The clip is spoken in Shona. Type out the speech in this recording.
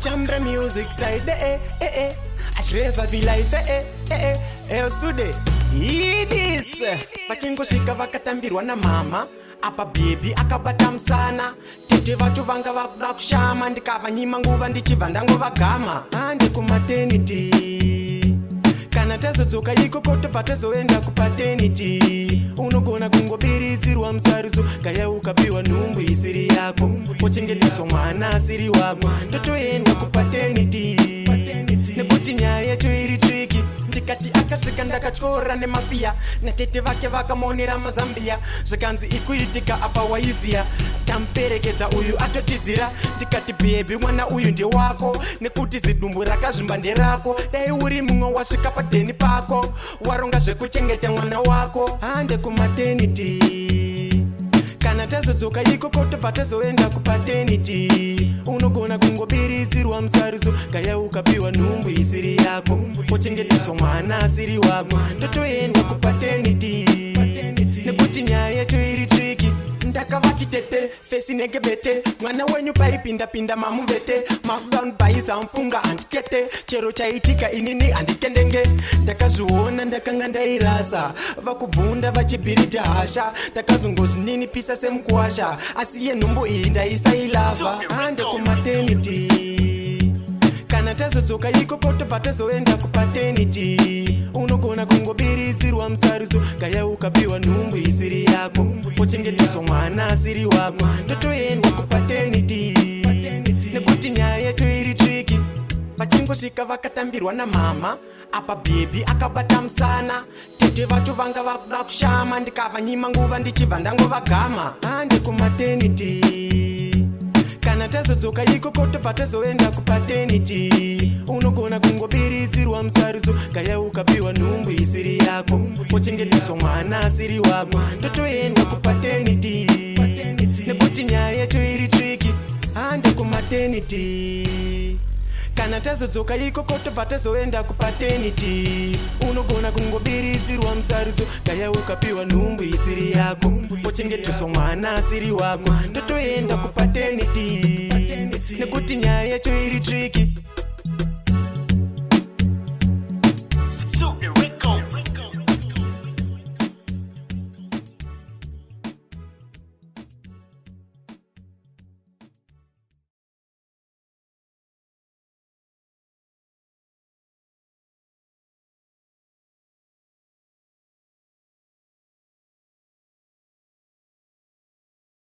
Chambre music side, eh eh eh. Atreva vi life, eh eh eh eh. Sude idis vachingosvika vakatambirwa namama. Apa baby akabata musana, tete vacho vanga vakuda kushama. Ndikavanyima nguva, ndichibva ndangovagama. Hande kumaternity, kana tazodzoka ikoko tobva tazoenda kupaternity. Unogona kungobiridzirwa musarudzo gaya, ukapiwa nhumbu isiri yako, ochengeteswa mwana asiri wako. Totoenda kupaternity nekuti nyaya yacho iri tricky. Ndikati akasvika ndakatyora nemafiya, natete vake vakamonera mazambiya. Zvikanzi ikuitika apa waiziya, tamuperekedza uyu atotizira. Ndikati, "Baby, mwana uyu ndewako nekuti zidumbu rakazvimba nderako. Dai uri mumwe wasvika padheni pako, waronga zvekuchengeta mwana wako." Hande kumaternity, kana tazodzoka ikoko tobva tazoenda kupaternity. Unogona kungobiridzirwa musarudzo gaya, ukapiwa nhumbu isiri yako, ochengeteswa mwana asiri wako. Totoenda kupaternity nekuti nyaya yacho iri tricky. Ndakavati, "Tete, face inenge bete, mwana wenyu paipinda-pinda mamuvete, makudanbaisa mufunga handikete. Chero chaitika inini handikendenge." Ndakazviona, ndakanga ndairasa, vakubvunda vachibhirija hasha. Ndakazongozvininipisa semukuwasha, asi yenhumbu iyi ndaisailava. Hande kumaternity, kana tazodzoka ikoko tobva tazoenda kupaternity. Unogona kungobiridzirwa musarudzo gaya, ukapiwa nhumbu isiri yako, ochengeteswa mwana asiri wako. Totoenda kupaternity nekuti nyaya yacho iri tricky. Vachingosvika vakatambirwa namama. Apa baby akabata musana, tete vacho vanga vakuda kushama. Ndikavanyima nguva, ndichibva ndangovagama. Hande kumaternity, kana tazodzoka ikoko tobva tazoenda kupaternity. Unogona kungobiridzirwa musarudzo gaya, ukapiwa nhumbu isiri yako, ochengeteswa mwana asiri wako. Totoenda kupaternity nekuti nyaya yacho iri tricky. Hande kumaternity, kana tazodzoka ikoko tobva tazoenda kupaternity. Unogona kungobiridzirwa musarudzo gaya, ukapiwa nhumbu isiri yako, ochengeteswa mwana asiri wako. Totoenda kupaternity nekuti nyaya yacho iri tricky.